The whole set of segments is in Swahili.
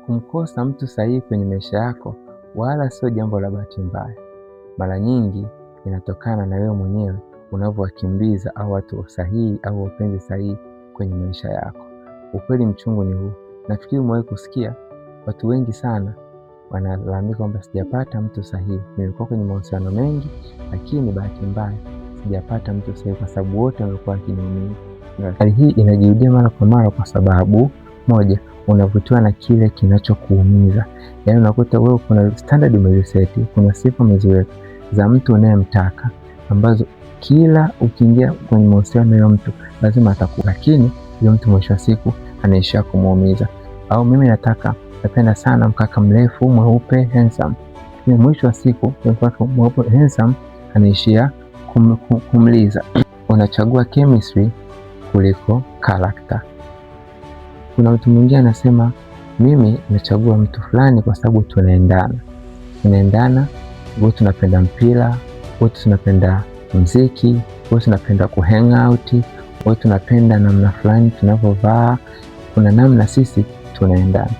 Kumkosa mtu sahihi kwenye maisha yako wala sio jambo la bahati mbaya. Mara nyingi inatokana na wewe mwenyewe unavyowakimbiza au watu sahihi au wapenzi sahihi kwenye maisha yako. Ukweli mchungu ni huu. Nafikiri umewahi kusikia watu wengi sana wanalalamika kwamba sijapata mtu sahihi, nimekuwa kwenye mahusiano mengi, lakini bahati mbaya sijapata mtu sahihi kwa sababu wote wamekuwa wakiniumiza. Hali hii inajirudia mara kwa mara kwa sababu moja, unavutiwa na kile kinachokuumiza. Yaani unakuta wewe kuna standard umeziseti, kuna sifa umeziweka za mtu unayemtaka ambazo kila ukiingia kwenye mahusiano ya mtu lazima ataku, lakini yule mtu mwisho wa siku anaishia kumuumiza. Au mimi nataka napenda sana mkaka mrefu mweupe handsome, lakini mwisho wa siku mkaka mweupe handsome anaishia kumliza. Unachagua chemistry kuliko character. Kuna mtu mwingine anasema mimi nachagua mtu fulani kwa sababu tunaendana, tunaendana wote, tunapenda mpira wote, tunapenda mziki wote, tunapenda ku hang out wote, tunapenda namna fulani tunavyovaa, kuna namna sisi tunaendana.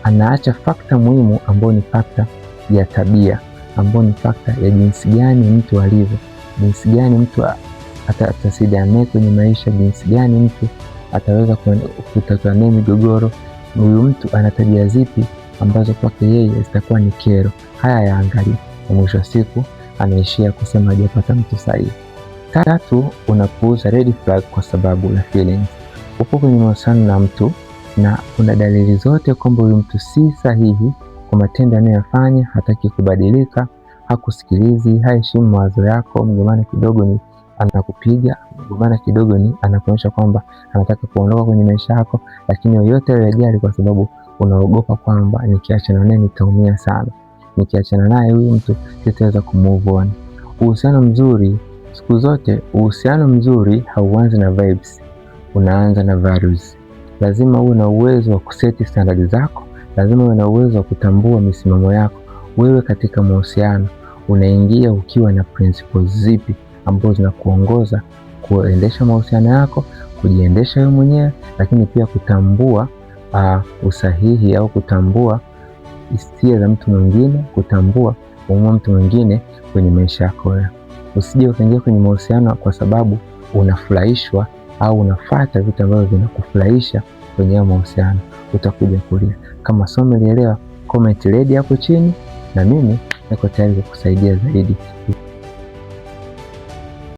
Anaacha factor muhimu ambayo ni factor ya tabia, ambayo ni factor ya jinsi gani mtu alivyo, jinsi gani mtu atasaidia naye kwenye maisha, jinsi gani mtu ataweza kutatua naye migogoro, huyu mtu ana tabia zipi ambazo kwake yeye zitakuwa ni kero. Haya yaangalie, na mwisho wa siku anaishia kusema hajapata mtu sahihi. Tatu, unapuuza red flag kwa sababu ya feelings. Upo kwenye mahusiano na mtu na kuna dalili zote kwamba huyu mtu si sahihi kwa matendo anayofanya, hataki kubadilika, hakusikilizi, haheshimu mawazo yako, mgombana kidogo ni anakupiga, mgombana kidogo ni anakuonyesha kwamba anataka kuondoka kwenye maisha yako, lakini yoyote hayajali kwa sababu unaogopa kwamba nikiachana naye nitaumia sana, nikiachana naye huyu mtu sitaweza kumove on. Uhusiano mzuri siku zote, uhusiano mzuri hauanzi na vibes, unaanza na values. Lazima uwe na uwezo wa kuseti standard zako, lazima uwe na uwezo wa kutambua misimamo yako. Wewe katika mahusiano unaingia ukiwa na principles zipi ambazo zinakuongoza kuendesha mahusiano yako, kujiendesha wewe mwenyewe, lakini pia kutambua usahihi au kutambua hisia za mtu mwingine, kutambua umuhimu wa mtu mwingine kwenye maisha yako wewe. Usije ukaingia kwenye mahusiano kwa sababu unafurahishwa au unafuata vitu ambavyo vinakufurahisha kwenye hayo mahusiano, utakuja kulia. Kama somo ulielewa, comment ready hapo chini, na mimi niko tayari kukusaidia zaidi.